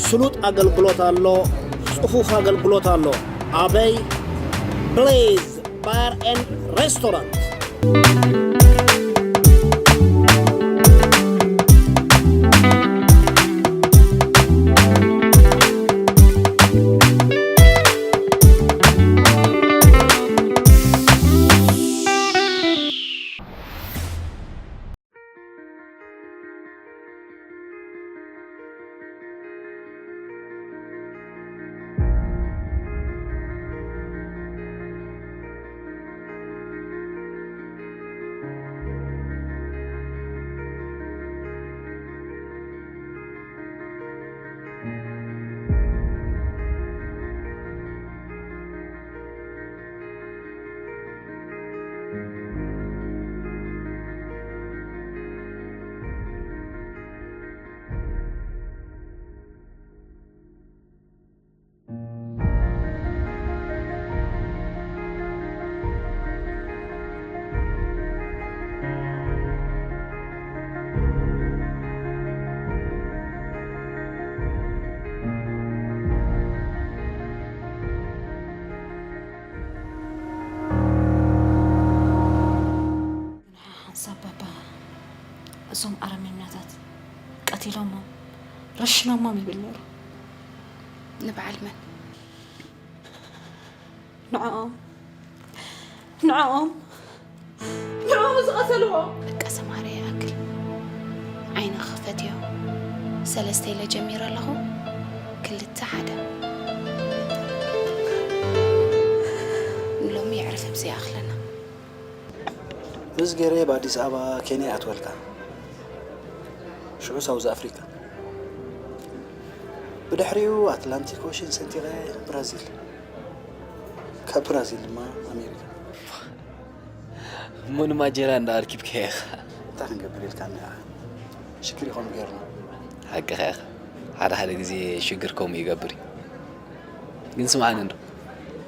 ስሉጥ ኣገልግሎት ኣሎ፣ ጽፉፍ ኣገልግሎት ኣሎ። ኣበይ? ብሌዝ ባር ኤንድ ሬስቶራንት። ሓንሳብ ባባ እዞም ኣረሜናታት ቀቲሎሞም ረሽኖሞም ይብል ነይሩ። ንበዓል መን? ንዕኦም ንዕኦም ንዕኦም ዝቐተልዎ። ደቀ ሰምሃረ ይኣክል ዓይኒ ክፈትዮ ሰለስተ ኢለ ጀሚረ ኣለኹ። ክልተ ሓደ። ንሎሚ የዕርፍ፣ ኣብዚ ይኣኽለና። ምስ ገይረ ብኣዲስ ኣበባ ኬንያ ይኣትወልካ፣ ሽዑ ሳውዝ ኣፍሪካ፣ ብድሕሪኡ ኣትላንቲክ ኦሽን ሰንጢቐ ብራዚል፣ ካብ ብራዚል ድማ ኣሜሪካ። እሞ ንማጀራ እንዳ ኣርኪብካዮ ኢኻ። እንታይ ክንገብር ኢልካኒ ኢኻ? ሽግር ኢኹም ገይርና። ሓቅኻ ኢኻ። ሓደ ሓደ ግዜ ሽግር ከምኡ ይገብር እዩ። ግን ስምዓኒ እንዶ፣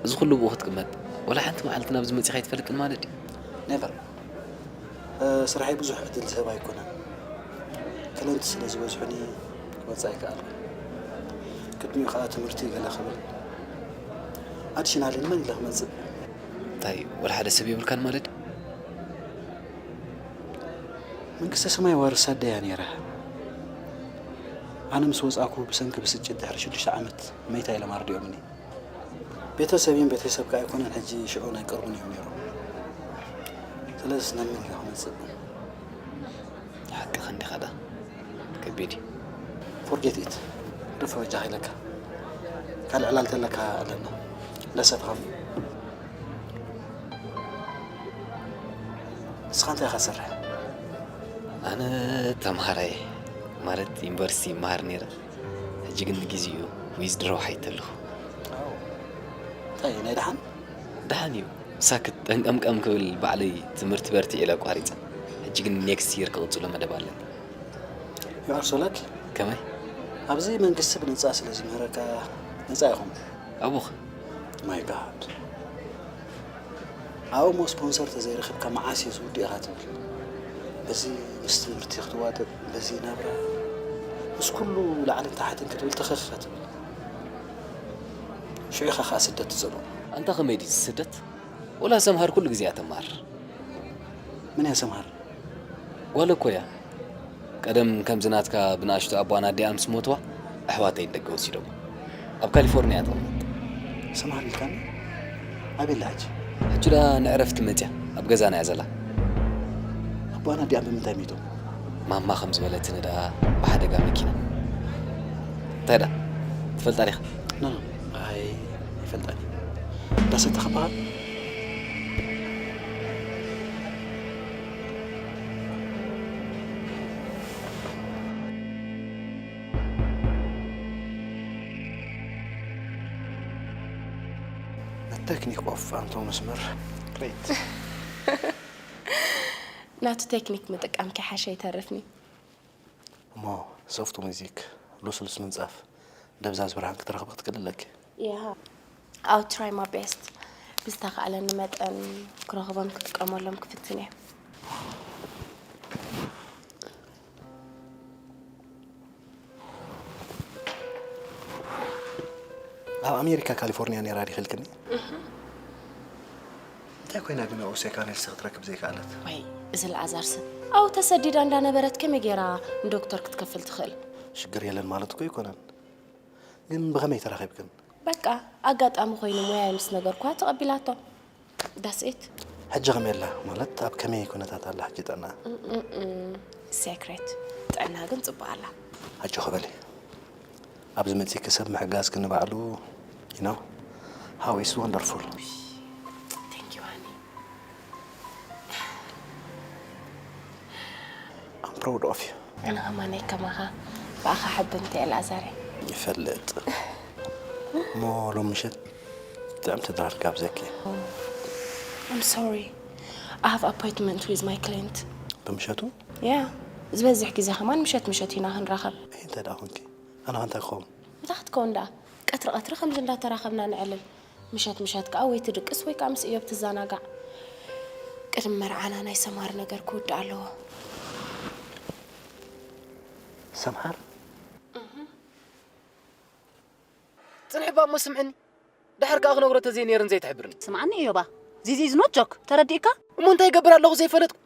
እዚ ኩሉ ብኡ ክትቅመጥ፣ ወላ ሓንቲ መዓልቲ ናብዚ መጺኻ ኣይትፈልጥን ማለት ድዩ? ኔቨር። እ፣ ስራሐይ ብዙሕ ዕድል ዝህብ ኣይኮነን። ክለንት ስለ ዝበዝሑኒ ክወጽእ ኣይከኣልኩን። ቅድሚኡ ከኣ ትምህርቲ ገለ ክብል። ኣዲሽናሊ ንመን ኢለ ክመጽእ? እንታይ፣ ወላ ሓደ ሰብ የብልካን ማለት ድዩ? መንግስተ ሰማይ ዋርሳ ኣደይ እያ ነይራ። ኣነ ምስ ወጻእኩ ብሰንኪ ብስጭት ድሕሪ ሽዱሽተ ዓመት መይታ ኢሎም ኣርዲኦምኒ። ቤተሰብን ቤተሰብካ ኣይኮነን ሕጂ ሽዑ ናይ ቅርቡን እዮም ነይሮም። ስለዚ ነመን ኢለ ክመጽእ? ሓቅኻ እንዲኻ ደኣ። ከቢድ እዩ። ፎርጌት ኢት። ርፈ በጃኻ ኢለካ። ካልእ ዕላል ተለካ ኣለና። ለሰብኻ ንስኻ እንታይ ኢኻ ትሰርሕ? ኣነ ተምሃራይ ማለት ዩኒቨርሲቲ ይመሃር ነይረ። ሕጂ ግን ንግዜኡ ዊዝድሮው ሓይተ ኣለኹ። እንታይ ናይ ደሓን? ደሓን እዩ። ሳክት ጠንቀምቀም ክብል ባዕለይ ትምህርቲ በርቲዕ ኢለ ኣቋሪጸ። ሕጂ ግን ኔክስት ይር ክቕጽሎ መደብ ኣለኒ። You are so lucky። ከመይ? ኣብዚ መንግስቲ ብነጻ ስለ ዝምህረካ ነጻ ኢኹም። ኣቡኽ? My God። ኣብኡ እሞ ስፖንሰር ተዘይረኺብካ መዓስ እዩ ዝውድእ ኢኻ ትብል? በዚ ምስ ትምህርቲ ክትዋጥጥ፣ በዚ ናብራ ምስ ኩሉ ላዕልን ታሕትን ክትብል ተኸኽ ኢኻ ትብል። ሽዑ ኢኻ ኸኣ ስደት ትጸልኦ። ኣንታ ከመይ ድዩ ስደት? ወላ ሰምሃር ኩሉ ግዜ እያ ተምሃር። መን እያ ሰምሃር? ጓል እኮ እያ። ቀደም ከምዚ ናትካ ብንኣሽቱ ኣቦኣን ኣዲኣን ምስ ሞትዋ፣ ኣሕዋተይ ንደገ ወሲዶም። ኣብ ካሊፎርኒያ እያ ትቕመጥ። ሰምሃር ኢልካኒ? ኣበይ ኣላ ሕጂ? ሕጂ ደኣ ንዕረፍቲ መጽያ ኣብ ገዛና እያ ዘላ። ኣቦኣን ኣዲኣን ብምንታይ ሞይቶም? ማማ ከም ዝበለትኒ ደኣ ብሓደጋ መኪና። እንታይ ደኣ? ትፈልጣ ዲኻ? ኖ፣ ኖ፣ ኣይ፣ ኣይፈልጣን እየ። እንዳሰተኻ በሃል? The technique of ኣንቶን መስመር፣ great። ናቱ ቴክኒክ ምጥቃም ከይሓሸ ይተርፍኒ። እሞ ሶፍት ሙዚክ፣ ልስሉስ ምንጻፍ፣ ደብዛዝ ብርሃን ክትረኽቢ ክትክእል ኣለኪ። Yeah, I'll try my best። ብዝተኻእለኒ መጠን ክረኽቦም ክጥቀመሎም ክፍትን እየ። ኣብ ኣሜሪካ ካሊፎርኒያ ነይራ ዲኺ ኢልክኒ? እንታይ ኮይና ግን ኣብኡ ሴካን ኤልሳ ክትረክብ ዘይከኣለት? ወይ፣ እዚ ኣልኣዛር ሰብ ኣብኡ ተሰዲዳ እንዳነበረት ከመይ ገይራ ንዶክተር ክትከፍል ትኽእል? ሽግር የለን ማለት እኮ ኣይኮነን። ግን ብኸመይ ተራኺብክን? በቃ፣ ኣጋጣሚ ኮይኑ ሞያይ ምስ ነገርኳ ተቐቢላቶ። ዳስኤት። ሕጂ ከመይ ኣላ? ማለት ኣብ ከመይ ኩነታት ኣላ ሕጂ ጥዕና? ሴክሬት። ጥዕና ግን ጽቡቕ ኣላ። ኣጆኺ በሊ። ኣብዚ መጺእኪ ሰብ ምሕጋዝ ክንባዕሉ you know how is wonderful. Thank you, honey. I'm proud of you. ኣነ ከማነይ ከማኻ ብኣኻ ሕብንቲ እየ ኣልኣዛረይ። ይፈልጥ እሞ ሎም ምሸት ጥዕምቲ ድራር ጋብዘኪ። I'm sorry. I have appointment with my client. ብምሸቱ? Yeah. ዝበዝሕ ግዜ ከማን ምሸት ምሸት ኢና ክንራኸብ። እንታይ ደኣ ኮንኪ? ኣነ ከ እንታይ ክኸውን? እንታይ ክትከውን ደኣ? ቀትሪ ቀትሪ ከምዚ እንዳተራኸብና ነዕልል። ምሸት ምሸት ከኣ ወይ ትድቅስ ወይ ከኣ ምስ እዮብ ትዘናጋዕ። ቅድሚ መርዓና ናይ ሰማር ነገር ክውዳእ ኣለዎ። ሰምሃር? ጽንሒ እባ እሞ ስምዕኒ። ድሓር ከኣ ክነግሮ ተዘይነይረን ዘይትሕብርኒ። ስምዓኒ እዮባ፣ ዚዚ is not joke፣ ተረዲእካ? እሞ እንታይ ይገብር ኣለኹ ዘይፈለጥኩ?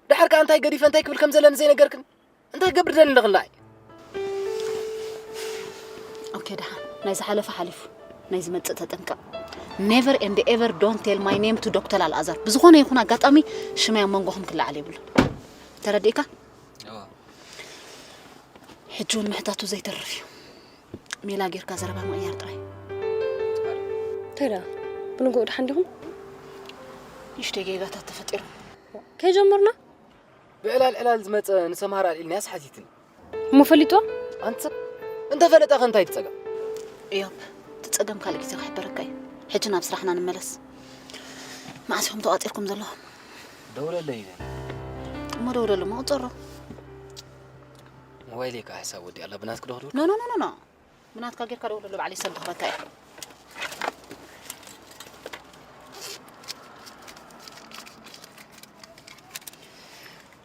ድሓር ከኣ እንታይ ገዲፈ እንታይ ክብል ከም ዘለኒ ዘይነገርክን? እንታይ ክገብር ደሊ ኣለኽን ንዓይ? ኦኬ፣ ደሓን፣ ናይ ዝሓለፈ ሓሊፉ። ናይ ዝመጽእ ተጠንቀቕ። Never and ever don't tell my name to ዶክተር ኣልኣዛር። ብዝኾነ ይኹን ኣጋጣሚ ሽመይ ኣብ መንጎኹም ክለዓል የብሉን። ተረዲእካ? እዋ። ሕጂ እውን ምሕታቱ ዘይተርፍ እዩ። ሜላ ጌርካ ዘረባ ምቕያር ጥራይ። እንታይ ደኣ? ብንግኡ ደሓን ዲኹም? ንእሽተይ ጌጋታት ተፈጢሩ። ከይጀመርና? ብዕላል ዕላል ዝመጸ ንሰምሃር ኣልዒልናያስ ሓቲትኒ። እሞ ፈሊጥዋ? ኣንተ እንተፈለጠ ከ እንታይ ትጸገም? እዮብ፣ ትጸገም ካልእ ግዜ ክሕበረካ እዩ። ሕጂ ናብ ስራሕና ንመለስ። መዓስ ኢኹም ተቋጺርኩም ዘለኹም? ደውለለይ ኢለን። እሞ ደውለሉ፣ እሞ ቁጸሮ። ሞባይለይ ከ ሓሳብ ወዲኣ ኣላ፣ ብናትኪ ዶ ክድውል? ኖ፣ ኖ፣ ኖ፣ ኖ፣ ኖ። ብናትካ ጌርካ ደውለሉ፣ ባዕለይ ሰልዲ ክበካ እየ።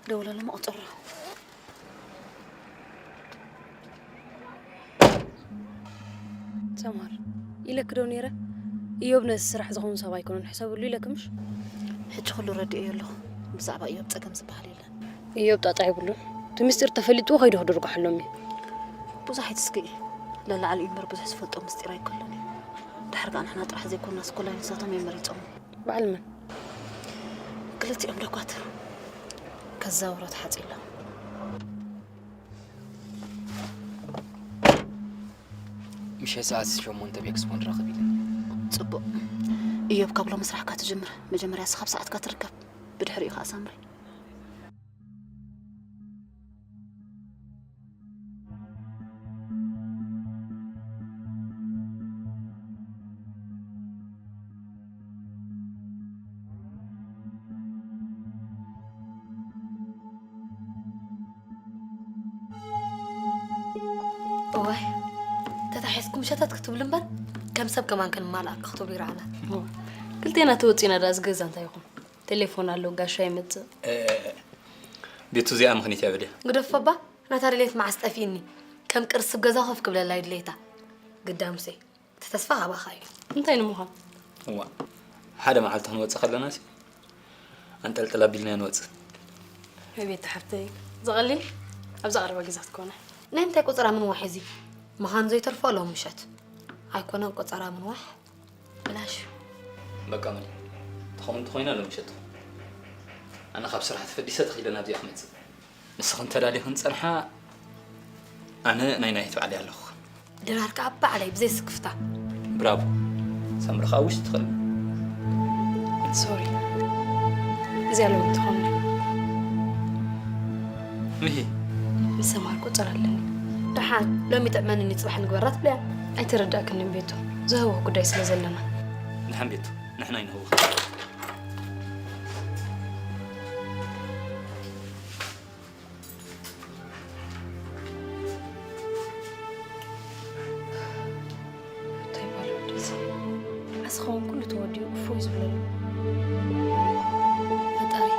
ደውለሉ፣ እሞ ቁጸሮ። ሰምሃር፣ ኢለኪ ዶ ነይረ? እዮብ ነዚ ስራሕ ዝኸውን ሰብ ኣይኮነን፣ ሕሰብሉ ኢለኪ ምሽ? ሕጂ ኩሉ ረዲኤዮ ኣለኹ። ብዛዕባ እዮብ ጸገም ዝበሃል የለን። እዮብ ጣጣ የብሉን። እቲ ምስጢር ተፈሊጥዎ ከይዱ ክድርግሐሎም እዩ። ብዙሕ ኣይትስግኢ። ለላዕሊ እዩ እምበር ብዙሕ ዝፈልጦ ምስጢር ኣይከሎን እዩ። ድሓር ከኣ ንሕና ጥራሕ ዘይኮንና ስኮላይ ንሳቶም እዮም መሪጾም። በዓል መን? ክልቲኦም ደኳትር። ከዛውሮ ተሓጺሎም። ምሸት ሰዓት ሸሞንተ ብኤክስፖ ንራኸብ ኢለን። ጽቡቕ። እዮብ፣ ካብ ሎሚ ስራሕካ ትጅምር። መጀመርያ ንስኻ ኣብ ሰዓትካ ትርከብ። ብድሕሪኡ ከኣ ሳምሪ። እዋይ፣ ተታሒዝኩም ሸተት ክትብሉ እምበር፣ ከም ሰብ ከማን ክንማልኣካ ክትብሉ ይረኣና። ክልቴና ተወጺና ደኣ፣ እዚ ገዛ እንታይ ይኹን? ቴሌፎን ኣሎ፣ ጋሻ ይመጽእ። እ፣ ቤቱ እዚኣ ምኽኒት እያ በልያ። ግደፎ እባ፣ ናታ ድሌት መዓስ ጠፊእኒ። ከም ቅርሲ ኣብ ገዛ ኮፍ ክብለላ እዩ ድሌታ። ግዳምሲ፣ እቲ ተስፋ ካባኻ እዩ። እንታይ ንምዃን? እዋ፣ ሓደ መዓልቲ ክንወጽእ ከለናሲ፣ ኣንጠልጥል ኣቢልናዮ ንወጽእ። ኣቤት ሓፍተይ፣ ዝቐልል ኣብዛ ቀረባ ግዜ ክትኮነ። ናይ ምንታይ ቆጸራ ምንዋሕ እዚ? ምዃን ዘይተርፎ ሎም ምሸት። ኣይኮነን ቆጸራ ምንዋሕ፣ ብላሽ። በቃ መን? ተኸውን ተኾይና ሎም ምሸት። ኣነ ካብ ስራሕ ተፈዲሰ ተኺለ ናብዚኣ ክመጽእ። ንስኽን ተዳሊኽን ጸንሓ፣ ኣነ ናይ ናይት ባዕለይ ኣለኹ። ድራር ከኣ ባዕለይ ብዘይ ስክፍታ። ብራቮ። ሳምሪ ከኣ ውሽጢ ትኽእል። ሶሪ። እዚኣ ሎሚ ትኾንና። ምሂ። ምስ ሰማር ቁጽር ኣለኒ። ደሓን፣ ሎሚ ጥዕመኒ፣ ጽባሕ ንግበራ ትብለያ። ኣይተረዳእክንን ቤቱ። ዝህወኽ ጉዳይ ስለ ዘለና። ደሓን ቤቱ፣ ንሕና ኣይንህወኽ። እንታይ ባል ወደዚ? ዓስኻውን ኩሉ ተወዲኡ እፎይ ዝብለሉ። ፈጣሪ፣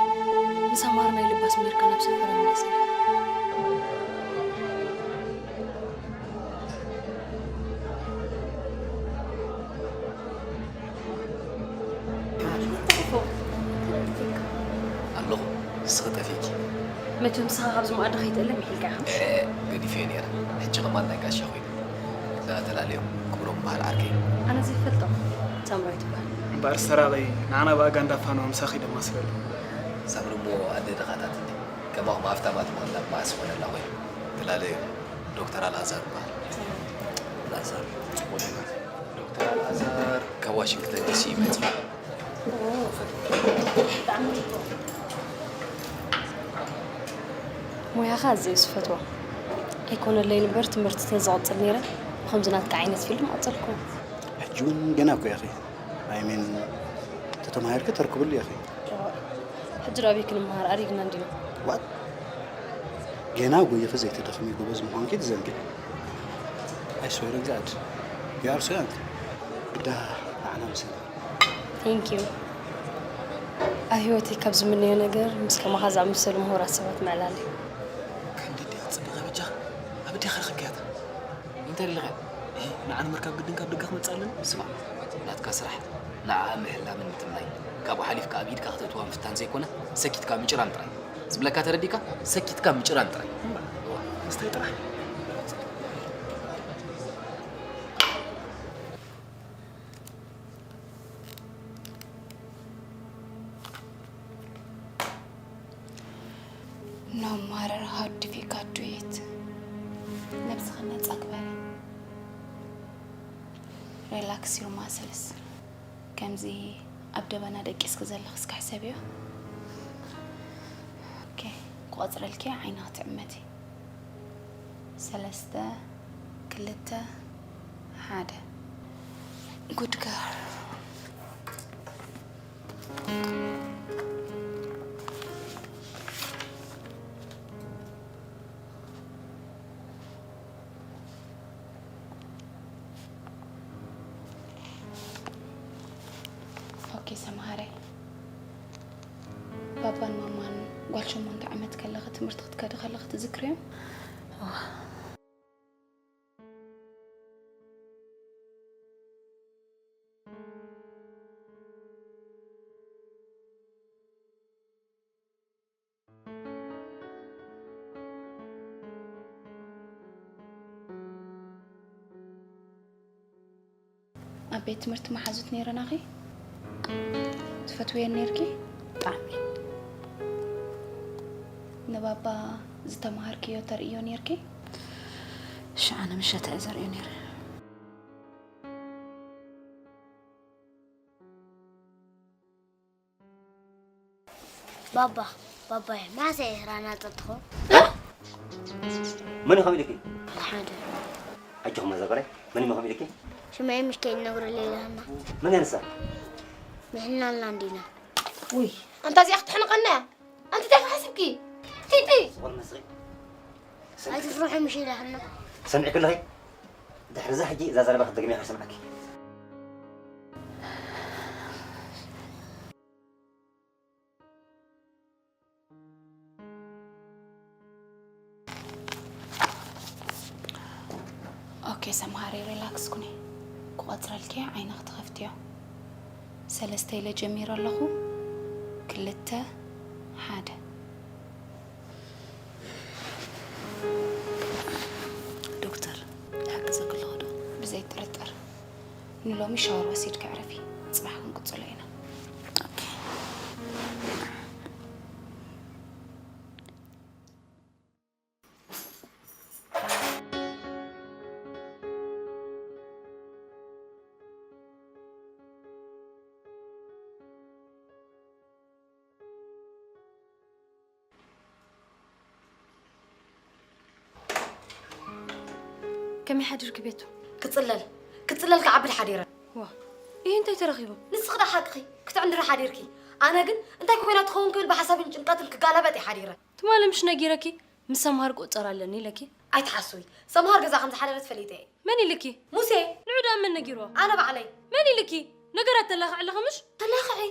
ንሳማር ናይ ልባ ኣስሚርካ ናብ ሰፈራ ምለሰላ። ንስኺ ጠፊእኪ። መቸም ንስኻ ካብዚ መኣዲ ከይትእለ ምሒልካ ኢኻ። ገዲፈዮ ነይረ። ሕጂ ከማን ናይ ጋሻ ኮይኑ። እዛ ተላለዮም ክብሮም በሃል ዓርከይ። ኣነ ዘይፈልጦ ሳምራዊት ይበሃል። እምበኣር ሰራቒ ንዓና ብኣጋ እንዳፋነወ ምሳኺ ደማስለሉ። ሳምሪ እሞ ኣደ ድኻታት እንዲ ከማኹም ሃፍታማት ምቕላብ መዓስ ይኾነላ ኮይኑ። ተላለዮም ዶክተር ኣልኣዛር ይበሃል። ኣልኣዛር ጽቡቕ ዜና። ዶክተር ኣልኣዛር ካብ ዋሽንግተን ዲሲ እዩ መፂኡ። ሞያኻ ኣዝየ ዝፈትዎ ኣይኮነለይን እምበር ትምህርቲ ተዝቕፅል ነይረ ብኸምዚ ናትካ ዓይነት ፊልድ ምቐፀልኩ። ሕጂ እውን ገና እኮ ኢኺ። ኣይሚን ተተማሂርኪ ተርክብሉ ኢኺ። ሕጂ ዶ ኣበይ ክንመሃር ኣሪግና እንዲና። ዋት ገና ጎይኺ ዘይተደኽሚ ጎበዝ ምዃንኪ ትዘንግዒ። I swear to God you are so young. ግዳ ንዓና ምሰና። Thank you ኣብ ህይወተይ ካብ ዝምነዮ ነገር ምስ ከማኻ ዝኣመሰሉ ምሁራት ሰባት ምዕላል እዩ። ክንዲ ድያ ጽብቐ በጃ ኣብ ድያ ከረኽብክያታ እንታይ ደለኻ ንዓ ንምርካብ ግድን ካብ ደገ ክመጽእ ኣለኒ ስማዕ ናትካ ስራሕ ንዓኣ ምሕላምን ምትምናይ ካብኡ ሓሊፍካ ኣብ ኢድካ ክተእትዋ ምፍታን ዘይኮነ ሰኪትካ ምጭራም ጥራይ ዝብለካ ተረዲእካ ሰኪትካ ምጭራም ጥራይ እዋ ምስታይ ጥራሕ No matter how difficult do it ነብስኺ ነጻ ግበሪ relax your muscles ከምዚ ኣብ ደበና ደቂስኪ ዘለኺ እስኪ ሕሰብዮ okay ክቆጽረልኪ ዓይንኺ ትዕመቲ ሰለስተ ክልተ ሓደ good girl ኦኬ ሰምሃረ ባባን ማማን ጓል ሸሞንተ ዓመት ከለኺ ትምህርቲ ክትከዲ ከለኺ ትዝክርዮም? ኣብ ቤት ትምህርቲ መሓዙት ነይረናኺ? ትፈትውየን ነይርኪ? ብጣዕሚ። ንባባ ዝተምሃርክዮ ተርእዮ ነይርኪ? እሺ ኣነ ምሸት እየ ዘርእዮ ነይረ። ባባ ባባየ ማሰ ኤስራ ናጠጥኾ መን ኢኹም ኢልኪ? ሓደ ኣጆኹም መዘበረ መን ኢኹም ኢልኪ? ሽመይ ምሽ ከይነግሮ ሌላና መን ያንሳ? ምሕናልና እንዲና ውይ ኣንታ እዚኣ ክትሕንቐና እያ ኣንቲ እንታይ ሓስብኪ? ቲቲ ዝኾን መስሪ ኣይትፍርሑ ምሽ ኢላህና ሰሚዕኪ ኣለኺ? ድሕሪ እዛ ሕጂ እዛ ዘረባ ክትደግምያ ከይሰምዓኪ። ኦኬ ሰምሃሪ ሪላክስ ኩኒ ክቆፅረልኪ ዓይንኺ ትኸፍትዮ ሰለስተ ኢለ ጀሚረ ኣለኹ ክልተ ሓደ ዶክተር ይሓግዘኪ ኣለኹ ዶ? ብዘይ ጥርጥር ንሎሚ ሻወር ወሲድኪ ዕረፊ፣ ጽባሕ ክንቅጽሎ ኢና። ከመይ ሓዲርኪ ቤቱ? ክጽለል ክጽለል ክዓብል ሓዲረ። ዋ፣ ይህ እንታይ ተረኺቡ? ንስኺ ዳ ሓቅኺ ክትዕንድሪ ሓዲርኪ። ኣነ ግን እንታይ ኮይና ትኸውን ክብል ብሓሳብን ጭንቀትን ክጋላበጥ እየ ሓዲረ። ትማሊ ምሽ ነጊረኪ ምስ ሰምሃር ክቁጸር ኣለኒ ኢለኪ። ኣይትሓስዊ፣ ሰምሃር ገዛ ከም ዝሓደረት ፈሊጠ እየ። መን ኢልኪ? ሙሴ። ንዑ ደኣ መን ነጊርዋ? ኣነ ባዕለይ። መን ኢልኪ? ነገራት ተላኽዒ ኣለኺ ምሽ? ተላኽዒ?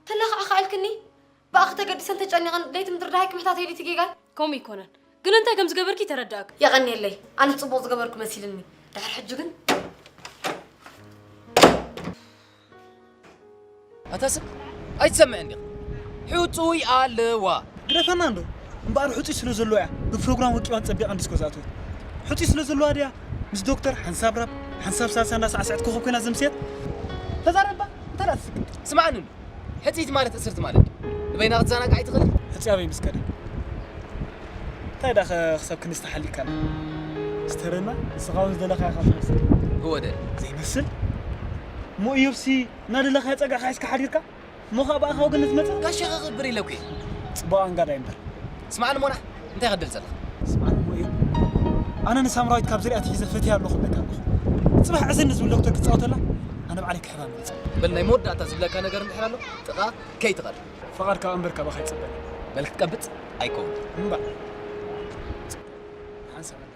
ተላኽዒ ከኣ ኢልክኒ? ብኣኺ ተገዲሰን ተጨኒቐን ለይቲ ምድሪ ደሃይ ክምሕታት ኢሉ እቲ ጌጋይ? ከምኡ ኣይኮነን። ግን እንታይ ከም ዝገበርኪ ተረድኣኪ። የቐንየለይ። ኣነ ጽቡቕ ዝገበርኩ መሲልኒ። ድሕሪ ሕጂ ግን ኣታ ሰብ ኣይትሰምዕን ዲኻ? ሕጹይ ኣለዋ። ግደፈና እንዶ። እምበኣር ሕጹይ ስለ ዘለዎ እያ ብፕሮግራም ወቂባን ጸቢቓን ዲስኮ ዝኣተወት። ሕጹይ ስለ ዘለዋ ድያ ምስ ዶክተር ሓንሳብ ራፕ ሓንሳብ ሳልሳ እንዳሳዕሰዐት ኮኾብ ኮይና ዘምስየት? ተዛረባ እንተ ደኣ ትስክት። ስምዓኒ እንዶ። ሕጽይቲ ማለት እስርቲ ማለት ድዩ? ንበይና ክትዘናጋዕ ኣይትኽእልን? ሕጹይ ኣበይ ምስ ከደ? እንታይ ደኣ ክሳብ ክንዲ ዝተሓሊካ? ስተረና ንስኻ እውን ዝደለኻ ኢኻ ትመስል። እወ ደለ። ዘይመስል? እሞ እዮብሲ እናደለኻዮ ጸጋዕካ ሒዝካ ሓዲርካ? እሞ ካብ ብኣኻ ወገን ዝመጽእ? ጋሻ ከኽብር ኢለ እኮ እየ። ጽቡቕ ኣንጋዳይ እምበር። ስማዕኒ ሞና፣ እንታይ ከደል ዘለኻ? ስማዕኒ እሞ እዩ። ኣነ ንሳምራዊት ካብ ዝሪኣ ትሒዘ ፈትያ ኣለኹ እብለካ ኣለኹ። ጽባሕ ዕዘኒ ዝብል ዶክተር ክትጻወተላ ኣነ ባዕለይ ክሕባ መሪጸ። በል ናይ መወዳእታ ዝብለካ ነገር እንድሕር ኣሎ ጥቓ ከይትቐርብ። ፍቓድ ካብ ኣንበር ካባኻ ይጽበ። በል ክትቀብጽ ኣይከውን። እምባ። ሓንሳብ ኣለና።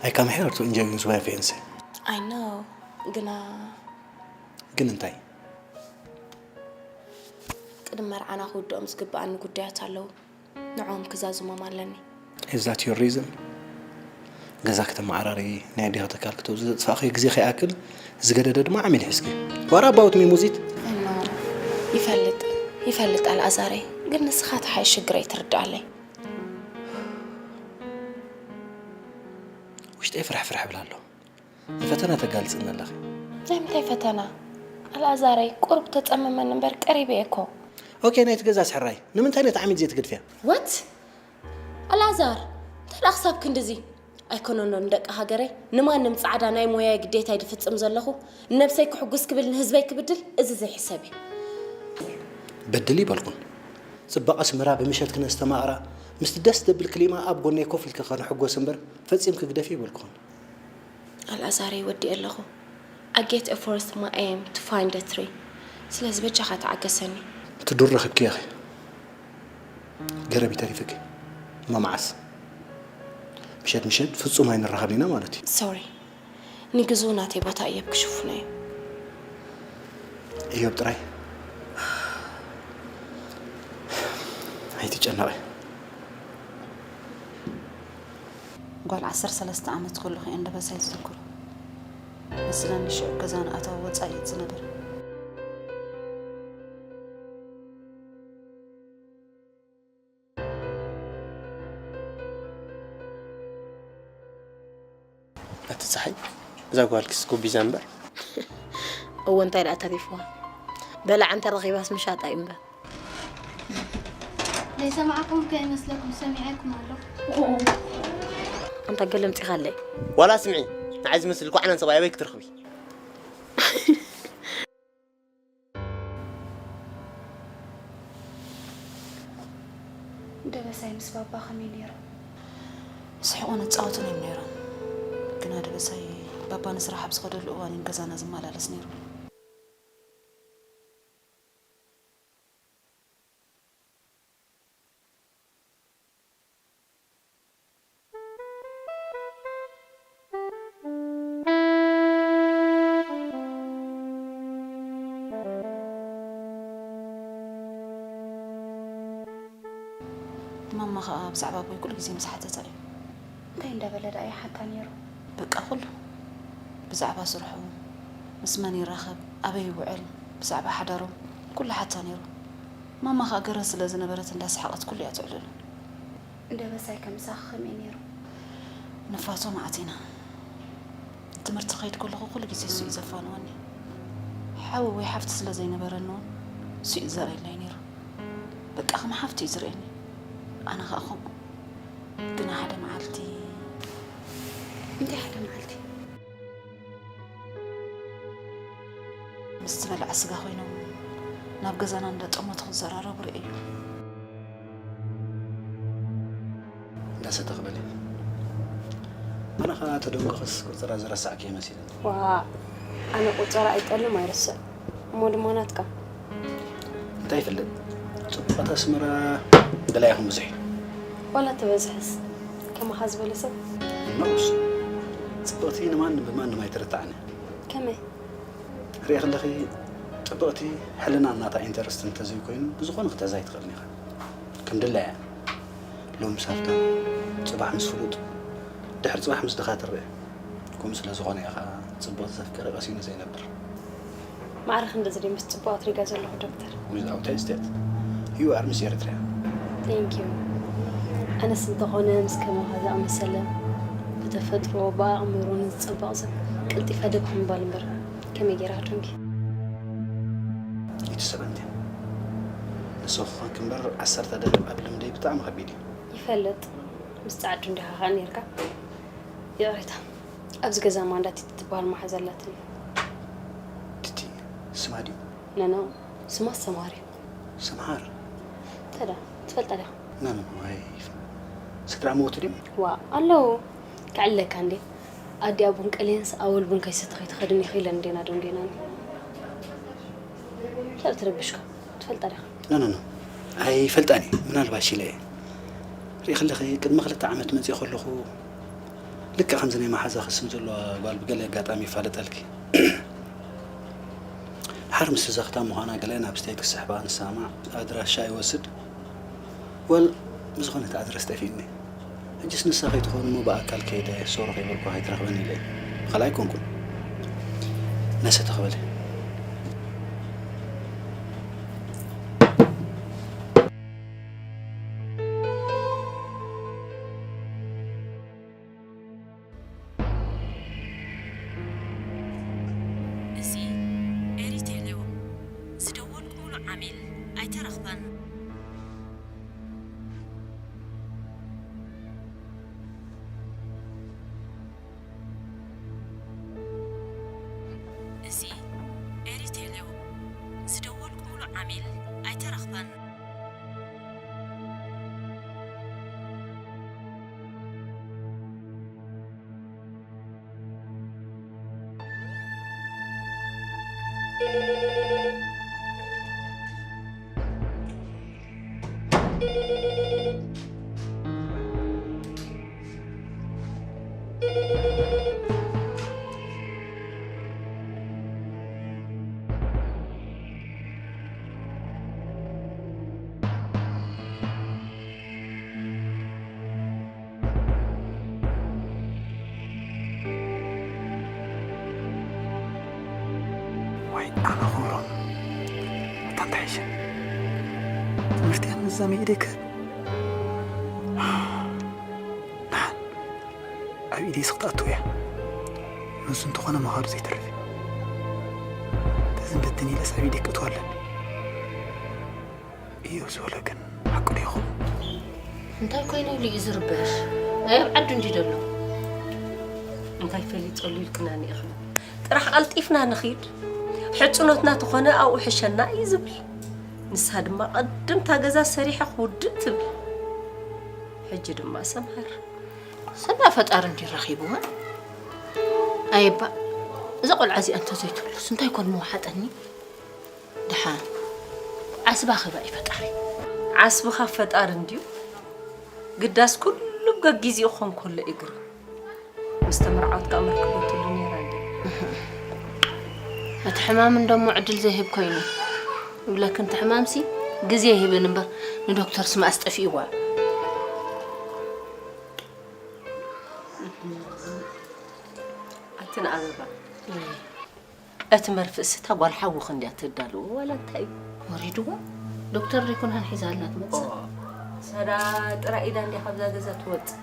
I come here to enjoy with my fiancé. I know ግና ግን እንታይ? ቅድሚ መርዓና ክውድኦም ዝግብኣኒ ጉዳያት ኣለዉ። ንዕኦም ክዛዝሞም ኣለኒ። Is that your reason? ገዛ ከተመዓራርዪ፣ ናይ ኣዴኺ ትካል ክትወስዲ ዘጥፋእኽዮ ግዜ ከይኣክል፣ ዝገደደ ድማ ዓሚል ሒዝኪ። What about me ሙዚት? እኖ ይፈልጥ ይፈልጥ ኣልኣዛረይ፣ ግን ንስኻ ተሓይ ሽግረይ ትርድኣለይ። ውሽጠይ ፍርሕ ፍርሕ ይብል ኣሎ። ንፈተና ተጋልጽኒ ኣለኺ። ናይ ምንታይ ፈተና ኣልኣዛረይ? ቁሩብ ተጸመመኒ እምበር ቀሪበ እየ እኮ። ኦኬ ናይቲ ገዛስ ሕራይ ንምንታይ ነቲ ዓሚል ዘይትገድፍያ? What? ኣልኣዛር እንታይ ደኣ ክሳብ ክንድዚ? ኣይኮነን ዶ ንደቂ ሃገረይ ንማንም ጻዕዳ ናይ ሞያይ ግዴታይ ድፍጽም ዘለኹ ንነብሰይ ክሕጉስ ክብል ንህዝበይ ክብድል እዚ ዘይሕሰብ እዩ። በድል ይበልኩን ጽባቐ ኣስመራ ብምሸት ክነስተማቕራ ምስቲ ደስ ደብል ክሊማ ኣብ ጎነይ ኮፍ ኢልኪ ከንሕጎስ እምበር ፈጺምኪ ግደፊ ይበልኩኽን። ኣልኣዛረይ ወዲኤ ኣለኹ። I get a forest my aim to find a tree ስለዚ በጃኻ ተዓገሰኒ። እቲ ዱር ረኺብክዮ ኢኺ ገረብ እዩ ተሪፍኪ። እሞ መዓስ? ምሸት ምሸት ፍጹም ኣይንራኸብን ኢና ማለት እዩ። Sorry ንግዝኡ ናተይ ቦታ እዮብ ክሽፍኖ እዩ። እዮብ ጥራይ ኣይትጨነቒ። ጓል ዓሰርተ ሰለስተ ዓመት ከለኹ እየ ንደበሳይ ዝዝክሮ። መስለኒ ሽዑ ገዛና ኣታዊ ወጻኢ እየ ዝነብር። ኣቲ ጸሓይ እዛ ጓልክስ ጎቢዛ እምበር። እወ እንታይ ደኣ ተሪፍዋ በላዓ እንተ ረኺባስ ምሻጣ እዩ እምበር። ዘይሰማዕኩም ከይመስለኩም ሰሚዐኩም ኣለኹ። ኣንታ ገለምጺኻለይ። ዋላ ስምዒ ንዓይ ዝመስል ኳዕናን ሰብኣይ ኣበይ ክትረኽቢ? ደበሳይ ምስ ባባ ከመይ ነይሮም? ይስሕቑን ይጻወቱን እዮም ነይሮም። ግና ደበሳይ ባባ ንስራሕ ኣብ ዝኸደሉ እዋን እዩ ንገዛና ዝመላለስ ነይሩ። ማማ ኸኣ ብዛዕባ ኣቦይ ኩሉ ግዜ ምስ ሓተታ እዩ። እንታይ እንዳበለ ደኣ ይሓታ ነይሩ? በቃ ኩሉ። ብዛዕባ ስርሑ፣ ምስ መን ይራኸብ፣ ኣበይ ይውዕል፣ ብዛዕባ ሓዳሮም ኩሉ ሓታ ነይሩ። ማማ ኸኣ ገረዝ ስለ ዝነበረት እንዳሰሓቐት ኩሉ እያ ትዕልሎ። ደበሳይ ከ ምሳኺ ከመይ ነይሩ? ንፋቶ መዓት ኢና። ትምህርቲ ክኸይድ ከለኹ ኩሉ ግዜ እሱ እዩ ዘፋንወኒ። ሓው ወይ ሓፍቲ ስለ ዘይነበረኒ እውን እሱ እዩ ዝዘርእየለይ ነይሩ። በቃ ከም ሓፍቲ እዩ ዝርእየኒ። ኣነ ኸኣ ከምኡ። ግና ሓደ መዓልቲ እንታይ ሓደ መዓልቲ? ምስ ዝበልዓ ስጋ ኮይኖም ናብ ገዛና እንዳጠመቱ ክዘራረቡ ርእየዮም። እንዳሰተ ክበል ኣነ ኸዓ ተደንጎኸስ ቁፅራ ዝረሳዕኪ መሲለኒ። ዋእ ኣነ ቁፀራ ኣይጠልም ኣይርስዕ እሞ ድማ ናትካ። እንታይ ይፍለጥ ፅቡቓት ኣስመራ በላይኹም ብዙሕ እዩ። ዋላ ተበዝሐስ ከማኻ ዝበለ ሰብ። እኖስ ፅብቕቲ ንማንም ብማንም ኣይትርታዕን እያ። ከመይ? ክትሪኢ ከለኺ ፅብቕቲ ሕልና ናታ ኢንተረስት እንተዘይኮይኑ ብዝኾነ ክትሕዛ ኣይትኽእልን ኢኻ። ከም ድላያ እያ። ሎሚ ምስ ሃፍታም፣ ፅባሕ ምስ ፍሉጥ፣ ድሕሪ ጽባሕ ምስ ድኻ ትረአ። ከምኡ ስለ ዝኾነ ኢኻ ጽቡቕ ዘፍቀረ ቀሲኑ ዘይነብር። ማዕረ ክንድዚ ድዩ ምስ ጽቡቓት ሪጋ ዘለኹ ዶክተር? Without hesitate, you are Miss Eritrea. Thank you። ኣነስ እንተኾነ ምስ ከማኻ ዝኣመሰለ ብተፈጥሮ ብኣእምሮ ንዝጸበቕ ሰብ ቀልጢፈ ደግ ምባል እምበር ከመይ ገይረ ኣድንኪ? ኢቲ ሰበንቲን ንስኺ ኮንኪ እምበር ዓሰርተ ደርብ ኣብ ልምደይ ብጣዕሚ ከቢድ እዩ። ይፈልጥ። ምስ ጻዕዱ እንዲኻ ኸኣ ኔርካ። ይቕሬታ። ኣብዚ ገዛ ማንዳቲ ትበሃል መሓዛ ኣላትኒ። ቲቲ ስማ ድዩ? ነኖ፣ ስማ ሰምሃር እዩ። ሰምሃር? ተዳ ትፈልጣ ዲኻ? ናኖ፣ ኣይ፣ ስድራ ሞቱ ድዮም? ዋ ኣለዉ። ክዕለካ እንዴ? ኣዲኣ ቡን ቀልየንስ ኣወል ቡን ከይሰተኺ ትኸድን ኢኺ ኢለን እንዴና ደንጌናኒ። ሰብ ትረብሽካ ትፈልጣ ዲኻ? ኖ ኖ ኖ፣ ኣይፈልጣን እየ። ምናልባት ሽለ እየ። ርኢ ከለኺ ቅድሚ ክልተ ዓመት መፅእ ከለኹ ልክዕ ከምዚ ናይ መሓዛ ክስም ዘለዋ ጓል ብገለ ኣጋጣሚ ይፋለጠልኪ። ድሓር ምስ እዛ ክታም ምዃና ገለ ናብ ስቴት ክስሕባ ንሰማማዕ፣ ኣድራሻ ይወስድ። ወል ብዝኾነ እቲ ኣድረስ ጠፊእኒ። ሕጅስ ንሳ ከይትኾን እሞ ብኣካል ከይደ ሶሮ ከይበልኩ ኣይትረኽበን ኢለ። ብኻልእ ኣይኮንኩን። ነሰ ተኽበለ። እዚ ኤሪቴሌው ዝደወልኩምሉ ዓሚል ኣይተረኽበን። እዚ ኤሪቴሌው ዝደወልኩምሉ ዓሚል ኣይተረኽበን። ዋይ ኣነ ኹብሮም፣ ኣታ እንታይ ይሸን ትምህርትያን መዛመይ ኢደይ ክህብ። ንሓን ኣብ ኢደይ ስኽትኣትው እያ። ንሱ እንተኾነ ምኻዱ ዘይተርፍ እዩ። ተዝንበትን ኢለስ ኣብ ኢደይ ክእትዋ ኣለኒ። እዩ ዝበሎ ግን ሓቁ ዶ ይኸውን? እንታይ ኮይኑ ኢሉ እዩ ዝርበሽ? ናይ ኣብ ዓዱ እንዲ ዘሎ። እንታይ ፈሊጠሉ ኢልክናኒ ኢኽን? ጥራሕ ቀልጢፍና ንኺድ፣ ሕጽኖትና ተኾነ ኣብኡ ሕሸና እዩ ዝብል። ንሳ ድማ ቅድም እታ ገዛ ሰሪሐ ክውድእ ትብል። ሕጂ ድማ ሰምሃር። ሰና ፈጣሪ እንዲ ረኺብዋ። ኣየባ፣ እዛ ቆልዓ እዚኣ እንተዘይትህሉስ እንታይ ኮን ምወሓጠኒ? ደሓን ዓስባ ኸባ እዩ ፈጣሪ። ዓስብኻ ፈጣሪ እንድዩ። ግዳስ ኩሉ ገጊዜኡ ክኾን ከሎ እዩ ግርም። ምስ ተመርዓወት ከኣ መርክበትሉ ነይራ እንድያ። እቲ ሕማም እንደሞ ዕድል ዘይህብ ኮይኑ ይብለክን፣ እቲ ሕማምሲ ግዜ ይህብን እምበር ንዶክተርስ መኣስ ጠፊእዋ። ኣቲ ንኣበባ፣ እቲ መርፍእስ እታ ጓል ሓውኺ እንድያ ተዳልዎ ዋላ እንታይ እዩ? ወሪድዋ ዶክተር ደይኮን ሃንሒዛልና ትመጽእ። ሰዳ ጥራይ ኢዳ እንድያ ካብዛ ገዛ ትወጽእ።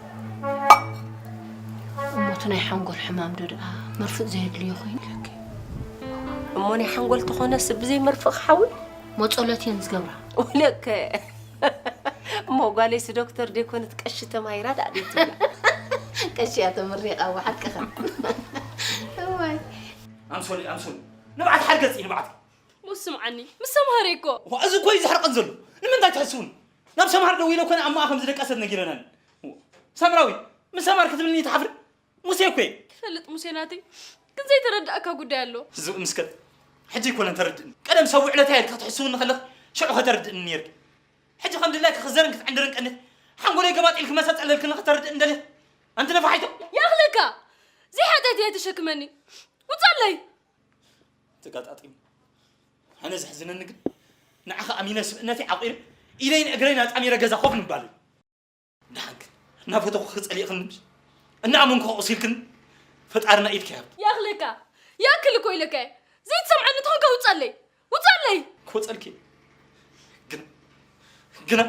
እሞ እቲ ናይ ሓንጎል ሕማም ዶ ደኣ መርፍእ ዘየድልዮ ኮይኑ? እሞ ናይ ሓንጎል ተኾነስ ብዘይ መርፍእ ክሓዊ? መጸሎት እየን ዝገብራ። ወለከ እሞ ጓለይስ ዶክተር ደይኮነት ቀሺ ተማሂራ ደኣ ደይ ትብላ? ቀሺ እያ ተመሪቓ፣ ብሓቅኻ። እዋይ። ኣምሶሊ ኣምሶሊ ንብዓት ሓርገጽ እዩ ንብዓት ሙስ ስምዓኒ ምስ ሰምሃረ እኮ ዋ፣ እዚ እኮ እዩ ዘሕርቐን ዘሎ። ንምንታይ ትሕስውን? ናብ ሰምሃር ደዊለ ኮነ ኣብ ማኣ ከም ዝደቀሰት ነጊረናኒ። ሳምራዊ፣ ምስ ሰምሃር ክትብልኒ ትሓፍሪ? ሙሴ እኮ እየ። ይፈልጥ ሙሴ ናተይ፣ ግን ዘይተረዳእካ ጉዳይ ኣሎ። ዝቕ ምስከት። ሕጂ ኣይኮነን ተረድእኒ። ቀደም ሰብ ውዕለታይ ኢልካ ክትሕስውኒ ከለኺ ሽዑ ከተርድእኒ ነይርኪ። ሕጂ ከም ድላይኪ ክዘርን ክትዕንድርን ቀኒኺ። ሓንጎለይ ገባጥ ኢልኪ መሰ ጸለልክኒ ከተርድእኒ ደሊኺ። ኣንቲ ነፋሒቶ። ይኣኽለካ! ዘይሓጢኣተይ ኣይተሸክመኒ። ውጻለይ! ተጋጣጢሙ። ኣነ ዘሕዝነኒ ግን ንዓኻ ኣሚነ ስብእነተይ ዓቂረ ኢደይን እግረይን ኣጣሚረ ገዛ ኮፍ ምባለይ። ደሓን ግን እናፈተኹ ክጸሊእኽኒ ምሽ? እናኣመንኩ ከቑሲልክን ፈጣርና ኢድኪ ይሃብኪ። ይኣኽለካ። ይኣክል እኮ ኢለካ እየ። ዘይትሰምዓኒ እንተኾንካ ውጻለይ። ውጻለይ። ክወጸልኪ። ግና ግና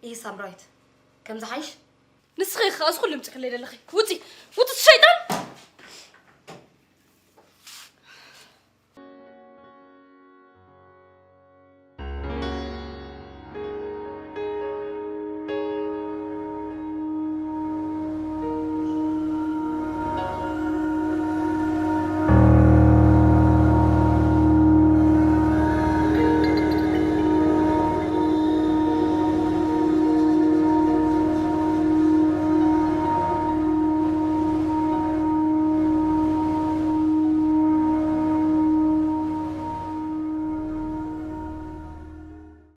ይህ ሳምራዊት ከምዚ ሓይሽ? ንስኺ ኢኺ ኣብዚ ኩሉ ምጽክለይ ዘለኺ። ውጺ፣ ውጺ እቲ ሸይጣን።